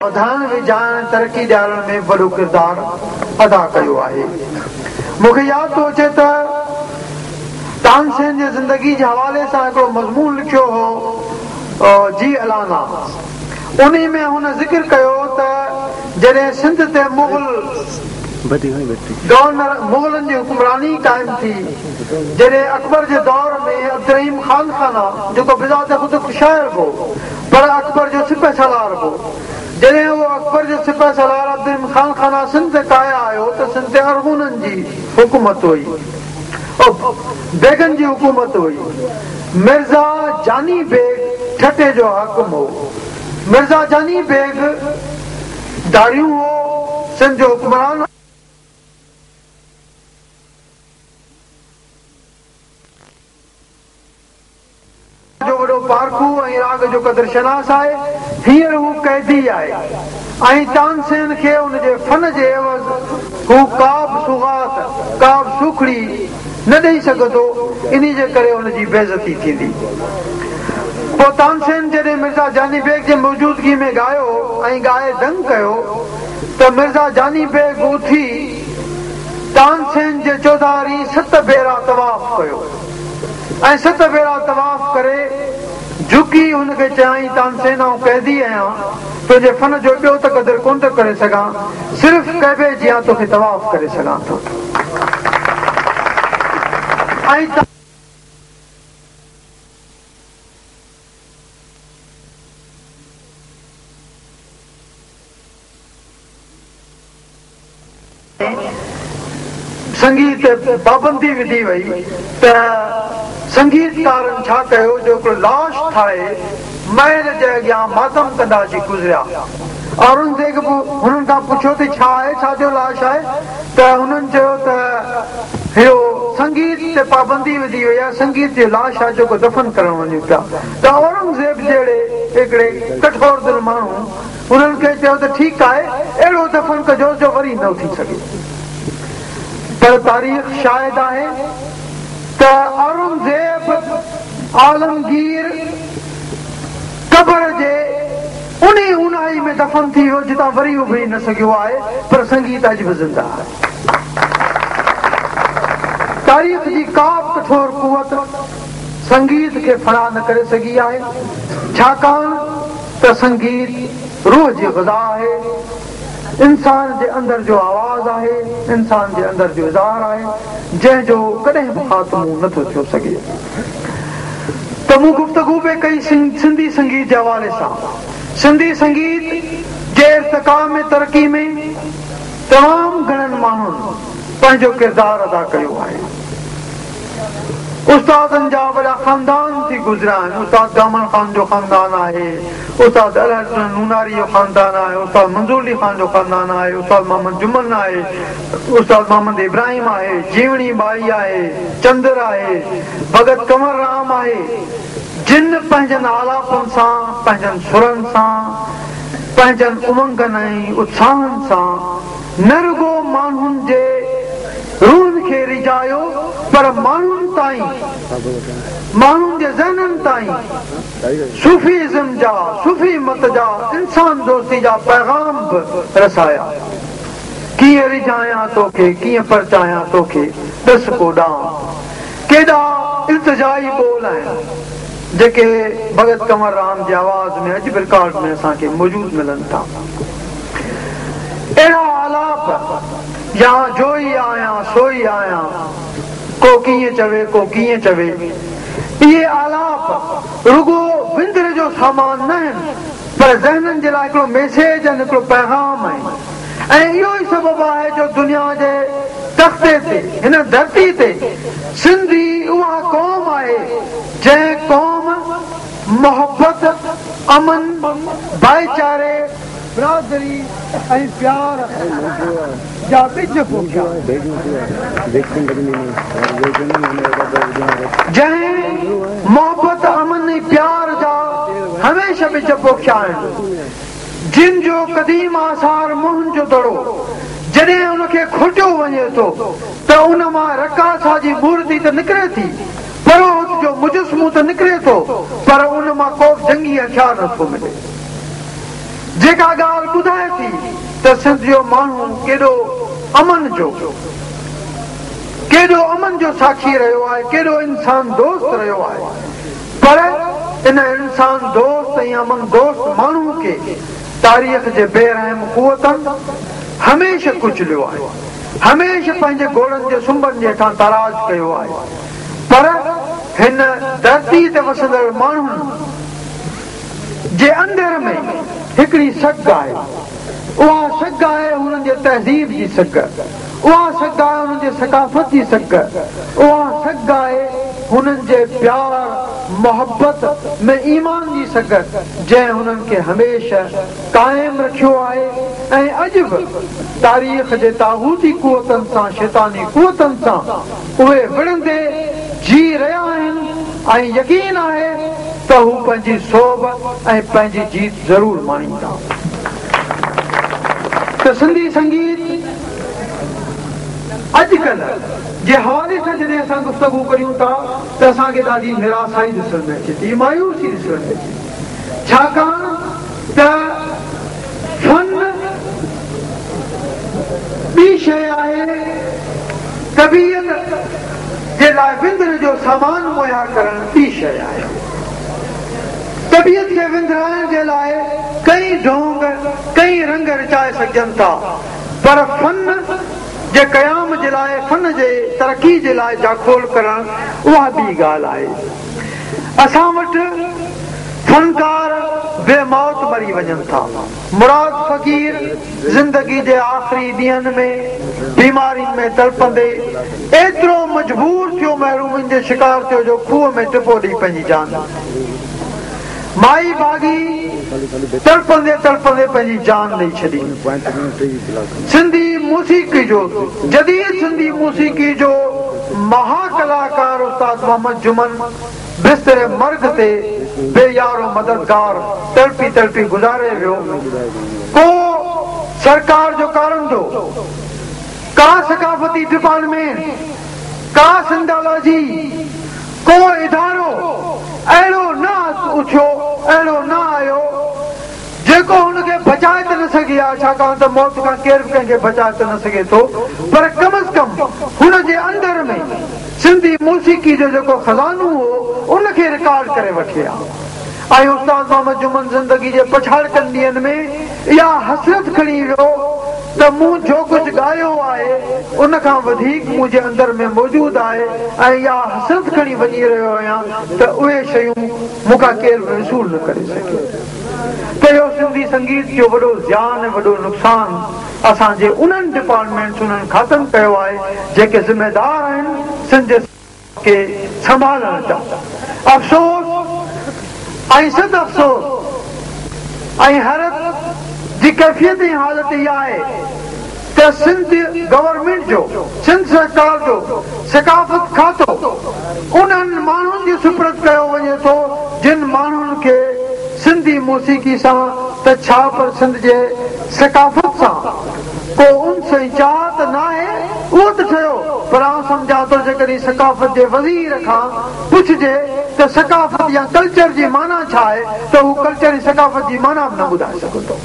وڌائڻ ويجهائڻ ۽ ترقي ڏيارڻ ۾ وڏو ڪردار ادا ڪيو آهي. مون کي ياد ٿو اچي ته تانسين جي زندگي جي حوالي سان هڪڙو مضمون لکيو هو جي الانا انهي ۾ هن ذڪر ڪيو ته جڏهن سنڌ تي مغل گورنر مغلن جي حڪمراني قائم ٿي جڏهن اڪبر جي دور ۾ عبدالرحيم خانخانا جيڪو بذات خود هڪ شاعر به هو پر اڪبر جو سپهه سالار هو. جڏهن اهو اڪبر جو سپهه سالار عبدالرحيم خانخانا سنڌ تي ڪاهي آيو ته سنڌ تي ارغونن جي حڪومت هئي. بيگن جي حڪومت هئي. مرزا جاني بيگ ٺٽي جو حاڪم هو. مرزا جاني بيگ ڌاريون هو، سنڌ جو حڪمران هو. جو وڏو پارکو ۽ راڳ جو قدر شناس آهي. هينئر هو قيدي آهي ۽ تانسين کي ان جي فن جي عيوض هو ڪابه سوغات، ڪابه سوکڙي نه ڏئي سگهندو، انهي جي ڪري هن جي بيعزتي ٿيندي. پوء تانسين جڏهن مرزا جاني بيگ جي موجودگي ۾ ڳايو ۽ ڳائي دنگ ڪيو ته مرزا جاني بيگ اٿي تانسين جي چوڌاري ست ڀيرا طواف ڪيو. ۽ ست ڀيرا طواف ڪري جهڪي هن کي چيائين، تانسين آئون قيدي آهيان، تنهنجي فن جو ٻيو ته قدر ڪونه ٿو ڪري سگهان، صرف ڪعبي جيان توکي طواف ڪري سگهان ٿو. ۽. سنگيت تي پابندي وڌي وئي ته سنگيتڪارن ڇا ڪيو جو هڪڙو لاش ٺاهي محل جي اڳيان ماتم ڪندا اچي گذريا. اورنگزيب به هنن کان پڇيو ته ڇا آهي، ڇا جو لاش آهي؟ ته هنن چيو ته اهو سنگيت تي پابندي وڌي وئي آهي، سنگيت جو لاش آهي جيڪو دفن ڪرڻ وڃون پيا. ته اورنگزيب جهڙي هڪڙي ڪٺور دل ماڻهو انهن کي چيو ته ٺيڪ آهي، اهڙو دفن ڪجوس جو وري نه اٿي سگهي. پر تاريخ شاهد آهي ته اورنگزيب عالمگير قبر جي انهي اونهائي ۾ دفن ٿي ويو جتان وري اڀري نه سگهيو آهي، پر سنگيت اڄ به زنده آهي. تاريخ جي ڪا به ڪٺور قوت سنگيت کي فنا نه ڪري سگهي آهي، ڇاڪاڻ ته سنگيت روح جي غذا آهي، انسان جي اندر جو آواز آهي، انسان جي اندر جو اظهار آهي، جنهن جو ڪڏهن به خاتمو نه ٿو ٿيو سگهي. ته مون گفتگو پئي ڪئي سنڌي سنگيت جي حوالي سان. سنڌي سنگيت جي ارتقا ۾ ترقي ۾ تمام گهڻن ماڻهن پنهنجو ڪردار ادا ڪيو آهي. استادن جا وڏا خاندان ٿي گذريا آهن، استاد گامڻ خان جو خاندان آهي، استاد الهڏنو نوناري جو خاندان آهي، استاد منظور علي خان جو خاندان آهي، استاد محمد جمن آهي، استاد محمد ابراهيم آهي، جيوڻي ٻائي آهي، چندر آهي، ڀڳت ڪنور رام آهي، جن پنهنجن آلاپن سان، پنهنجن سرن سان، پنهنجن امنگن ۽ اتساهن سان نه رڳو ماڻهن جي روحن کي ريجهايو پر ماڻهن تائين، ماڻهن جي ذهنن تائين صوفي ازم جا، صوفي مت جا، انسان دوستي جا پيغام به رسايا. ڪيئن ريجهايان توکي، ڪيئن پرچايان توکي، ڏس ڪو ڏانء. ڪيڏا التجائي ٻول آهن، جيڪي ڀڳت ڪنور رام جي آواز ۾ اڄ به رڪارڊ ۾ اسان کي موجود ملن ٿا. اهڙا آلاپ يا جوئي آهيان سوئي آهيان، ڪو ڪيئن چوي ڪو ڪيئن چوي. اهي آلاپ رڳو وندر جو سامان نه آهن پر ذهنن جي لاء هڪڙو ميسيج آهن، هڪڙو پيغام آهن ۽ اهو ئي سبب آهي جو دنيا جي تختي تي هن ڌرتي تي سنڌي اها قوم آهي جنهن قوم محبت، امن، ڀائيچاري، برادري ۽ پيار جا ٻج پوکيا. جنهن محبت، امن ۽ پيار جا هميشه ٻج پوکيا آهن، جن جو قديم آثار موهن جو دڙو، جڏهن ان کي کوٽيو وڃي ٿو ته ان مان رقاصه جي مورتي ته نڪري ٿي، پروهت جو مجسمو ته نڪري ٿو پر ان مان ڪو به جنگي هٿيار نه ٿو ملي. جيڪا ڳالهه ٻڌ. ته سنڌ جو ماڻهو ڪيڏو امن جو ڪيڏو امن جو ساکي رهيو آهي، ڪيڏو انسان دوست رهيو آهي، پر ان انسان دوست ۽ امن دوست ماڻهو کي تاريخ جي بي رحم قوتن هميشه ڪچليو آهي، هميشه پنهنجي گهوڙن جي سنبن جي هيٺان تاراج ڪيو آهي، پر هن ڌرتي تي وسندڙ ماڻهن جي اندر ۾ هڪڙي سگهه آهي، اها سگهه آهي هنن جي تهذيب جي سگهه، اها سگهه آهي هنن جي ثقافت جي سگهه، اها سگهه آهي هنن جي پيار، محبت ۾ ايمان جي سگهه، جنهن هنن کي هميشه قائم رکيو آهي ۽ اڄ به تاريخ جي طاغوتي قوتن سان، شيطاني قوتن سان اهي وڙهندي جي رهيا آهن ۽ يقين آهي ته هو پنهنجي سوڀ ۽ پنهنجي جيت ضرور ماڻيندا. ته سنڌي سنگيت اڄڪلهه جي حوالي سان جڏهن اسان گفتگو ڪريون ٿا ته اسان کي ڏاڍي نراسائي ڏسڻ ۾ اچي ٿي، مايوسي ڏسڻ ۾ اچي ٿي، ڇاڪاڻ ته فن ٻي شيء آهي، طبيعت جي لاء وندر جو سامان مهيا ڪرڻ ٻي شيء آهي. طبيعت کي وندرائڻ جي لاء ڪئين ڍونگ، ڪئين رنگ رچائي سگهجن ٿا، پر فن جي قيام جي لاء، فن جي ترقي جي لاء جاکوڙ ڪرڻ اها ٻي ڳالهه آهي. اسان وٽ فنڪار بي موت مري وڃن ٿا. مراد فقير زندگي جي آخري ڏينهن ۾ بيمارين ۾ تڙپندي ايترو مجبور ٿيو محرومين جو شڪار ٿيو جو کوهه ۾ ٽپو ڏئي پنهنجي جان ڏني. مائي ڀاڳي تڙپندي تڙپندي پنهنجي جان ڏئي ڇڏي. سنڌي موسيقي جو جديد سنڌي موسيقي جو مها ڪلاڪار استاد محمد جمن بستر مرگ تي بي يار و مددگار تڙپي تڙپي گذاري ويو. ڪو سرڪار جو ڪارندو، ڪا ثقافتي ڊپارٽمينٽ، ڪا سنڌالاجي، ڪو ادارو اهڙو نه اٿيو، اهڙو نه آيو، جيڪو هن کي بچائي ته نه سگهي ها، ڇاڪاڻ ته موت کان ڪير به ڪنهن کي بچائي ته نه سگهي ٿو، پر ڪم از ڪم هن جي اندر ۾ سنڌي موسيقي جو جيڪو خزانو هو، ان کي رڪارڊ ڪري وٺي ها. ۽ استاد محمد جمن زندگي جي پڇاڙڪن ڏينهن ۾ اها حسرت کڻي ويو ته مون جو ڪجهه ڳايو آهي، ان کان وڌيڪ منهنجي اندر ۾ موجود آهي ۽ اها حسرت کڻي وڃي رهيو آهيان ته اهي شيون مون کان ڪير به وصول نه ڪري سگهيو. ته اهو سنڌي سنگيت جو وڏو زيان ۽ وڏو نقصان اسان جي انهن ڊپارٽمينٽس انهن کاتن ڪيو آهي جيڪي ذميدار آهن سنڌ جي کي سنڀالڻ جا. افسوس ۽ صد افسوس ۽ حيرت جي ڪيفيت ۽ حالت اها آهي ته سنڌ گورنمينٽ جو، سنڌ سرڪار جو ثقافت کاتو انهن ماڻهن جي سپرد ڪيو وڃي ٿو جن ماڻهن کي سنڌي موسيقي سان ته ڇا پر سنڌ جي ثقافت سان ڪو انس ۽ چاهت ناهي اهو ته ٺهيو پر آئون سمجهان ٿو جيڪڏهن ثقافت جي وزير کان پڇجي ته ثقافت يا ڪلچر جي معنيٰ ڇا آهي ته هو ڪلچر ۽ ثقافت جي معنيٰ به نه ٻڌائي سگهندو.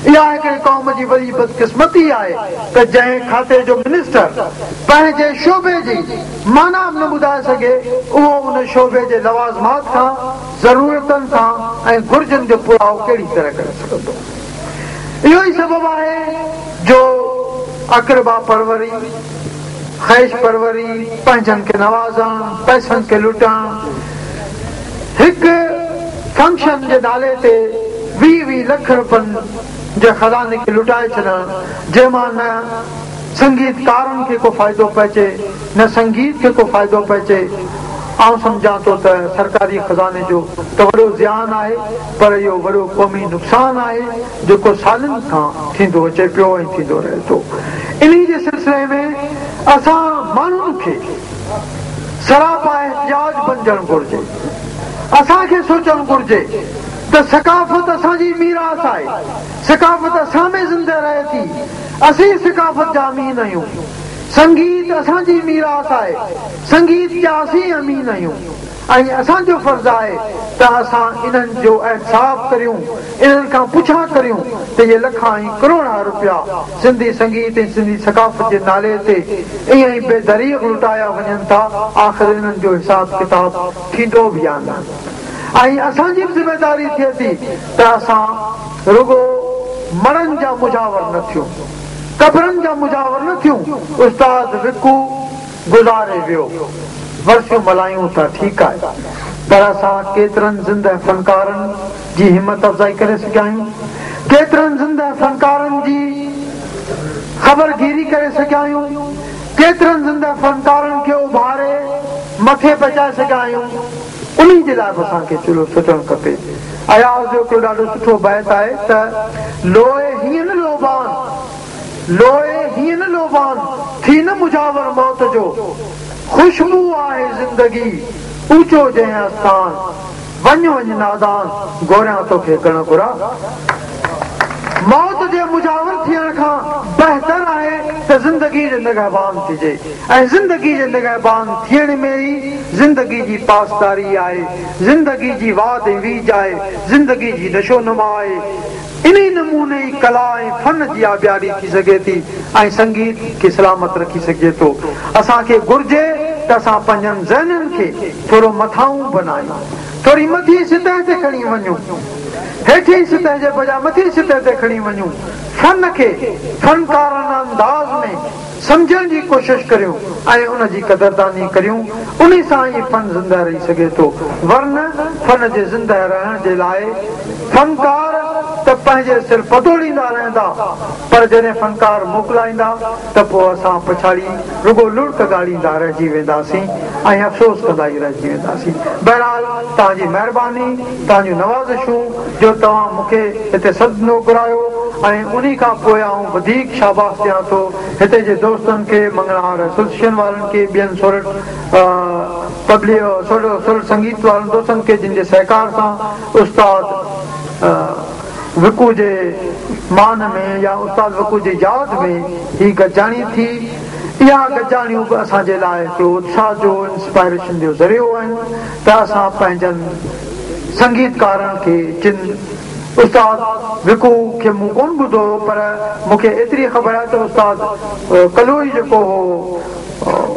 اها هڪڙي قوم جي وڏي بدقسمتي آهي ته جنهن کاتي جو منسٽر پنهنجي شعبي جي معنيٰ به نه ٻڌائي سگهي، اهو ان شعبي جي لوازمات کان، ضرورتن کان ۽ گهرجن جو پورائو ڪهڙي طرح ڪري سگهندو؟ اهو ئي سبب آهي جو اقربا پروري، خويش پروري، پنهنجن کي نوازڻ، پئسن کي لٽڻ، هڪ فنڪشن جي نالي تي 20 20 لک رپين جي خزاني کي لٽائي ڇڏڻ، جنهن مان نه سنگيتڪارن کي ڪو فائدو پهچي نه سنگيت کي ڪو فائدو پهچي، آئون سمجهان ٿو ته سرڪاري خزاني جو ته وڏو زيان آهي پر اهو وڏو قومي نقصان آهي جيڪو سالن کان ٿيندو اچي پيو ۽ ٿيندو رهي ٿو. انهي جي سلسلي ۾ اسان ماڻهن کي. سراپا احتجاج بنجڻ گهرجي. اسان کي سوچڻ گهرجي ته ثقافت اسان جي ميراث آهي، ثقافت اسان ۾ زنده رهي ٿي، اسين ثقافت جا امين آهيون. سنگيت اسان جي ميراث آهي، سنگيت جا اسين امين آهيون. ۽ اسان جو فرض آهي ته اسان انهن جو احتساب ڪريون، انهن کان پڇا ڪريون ته اهي لکان ۽ ڪروڙها روپيا سنڌي سنگيت ۽ سنڌي ثقافت جي نالي تي ائين ئي بي دريغ لٽايا وڃن ٿا، آخر انهن جو حساب ڪتاب ٿيندو به يا نه؟ ۽ اسان جي به ذميداري ٿئي ٿي ته اسان رڳو مڙن جا مجاور نه ٿيون، قبرن جا مجاور نه ٿيون، استاد وڪو گذاري ويو، ورسيون ملهايون ٿا ٺيڪ آهي پر اسان ڪيترن زنده فنڪارن جي همت افزائي ڪري سگهيا آهيون؟ ڪيترن زنده فنڪارن جي خبرگيري ڪري سگهيا آهيون؟ ڪيترن زنده فنڪارن کي اڀاري مٿي پهچائي سگهيا آهيون؟ انهي جي لاء به اسان کي چلو سوچڻ کپي. اياز جو هڪڙو ڏاڍو سٺو بيت آهي ته لوء هيئن نه لوڀان، لوء هيئن نه لوڀان، ٿي نه مجاور موت جو، خوشبو آهي زندگي، اوچو جنهن آستان، وڃ وڃ نادان، گهوريان توکي گڻ گهرا. موت جي مجاور ٿيڻ کان بهتر آهي ته زندگي جي نگهبان ٿجي ۽ زندگي جي نگهبان ٿيڻ ۾ ئي زندگي جي پاسداري آهي، زندگي جي واڌ ۽ ويجهه آهي، زندگي جي نشونما آهي. انهي نموني ئي ڪلا ۽ فن جي آبياري ٿي سگهي ٿي ۽ سنگيت کي سلامت رکي سگهجي ٿو. اسان کي گهرجي ته اسان پنهنجن ذهنن کي ٿورو مٿانهون بنايون، ٿوري مٿين سطح تي کڻي وڃون، هيٺين سطح جي بجاء مٿين سطح تي کڻي وڃون، فن کي فنڪارانه انداز ۾ سمجهڻ جي ڪوشش ڪريون ۽ ان جي قدرداني ڪريون، انهي سان ئي فن زنده رهي سگهي ٿو، ورنه فن جي زنده رهڻ جي لاء فنڪار ته پنهنجي سر پتوڙيندا رهندا، پر جڏهن فنڪار موڪلائيندا ته پوء اسان پڇاڙي رڳو لڙڪ ڳاڙيندا رهجي وينداسين ۽ افسوس ڪندا ئي رهجي وينداسين. بهرحال توهان جي مهرباني، توهان جون نوازشون جو توهان مون کي هتي سڏ گهرايو ۽ انهي کان پوء آئون وڌيڪ شاباس ڏيان ٿو هتي جي دوستن کي، مڱڻهار ايسوسيئيشن وارن کي، ٻين سورٺ پبلي سورٺ سنگيت وارن دوستن کي جن جي سهڪار سان استاد وڪو جي مان ۾ يا استاد وڪو جي ياد ۾ هي گڏجاڻي ٿي. اها گڏجاڻيون به اسان جي لاء هڪڙو اتساهه جو انسپائريشن جو ذريعو آهن ته اسان پنهنجن سنگيتڪارن کي جن استاد وڪو کي مون ڪونه ٻڌو هو پر مون کي ايتري خبر آهي ته استاد ڪلوئي جيڪو هو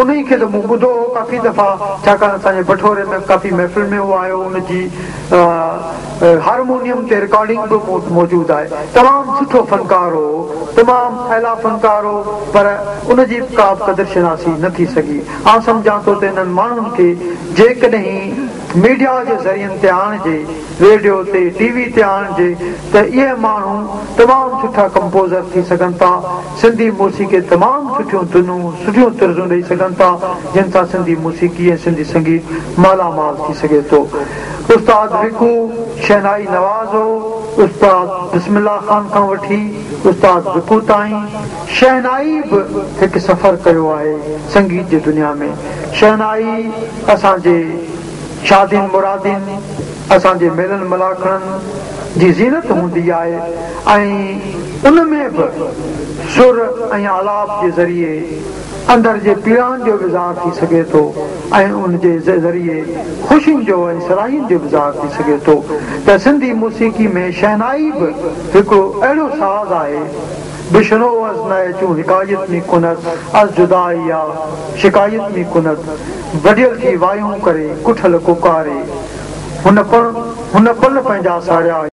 انهي کي ته مون ٻڌو هو ڪافي دفعا ڇاڪاڻ اسان جي بٺوري ۾ ڪافي محفل ۾ هو آيو ان جي هارمونيم تي رڪارڊنگ به مون وٽ موجود آهي. تمام سٺو فنڪار هو. تمام اعليٰ فنڪار هو پر ان جي به ڪا به قدر شناسي نه ٿي سگهي. آئون سمجهان ٿو ته انهن ماڻهن کي جيڪڏهن ميڊيا جي ذريعن تي آڻجي، ريڊيو تي، ٽي وي تي آڻجي ته اهي ماڻهو تمام سٺا ڪمپوزر ٿي سگهن ٿا. سنڌي موسيقي تمام سٺيون ڌنون، سٺيون طرزون ڏئي سگهن ٿا جن سان سنڌي موسيقي ۽ سنڌي سنگيت مالا مال ٿي سگهي ٿو. استاد وڪو شهنائي نواز هو، استاد بسم الله خان کان وٺي استاد وڪو تائين شهنائي به هڪ سفر ڪيو آهي سنگيت جي دنيا ۾. شهنائي اسان جي شادين مرادين، اسان جي ميلن ملاکڙن جي زينت هوندي آهي ۽ ان ۾ به سر ۽ آلاپ جي ذريعي اندر جي پيڙائن جو به اظهار ٿي سگهي ٿو ۽ ان جي ذريعي خوشين جو ۽ سرهائين جو به اظهار ٿي سگهي ٿو ته سنڌي موسيقي ۾ شهنائي به هڪڙو اهڙو ساز آهي بشنو از نئه چون حڪايت مي ڪند از جدائي آ شڪايت مي ڪند وڍيل ٿي وايون ڪري ڪٺل ڪوڪاري هن پل پنهنجا ساريا.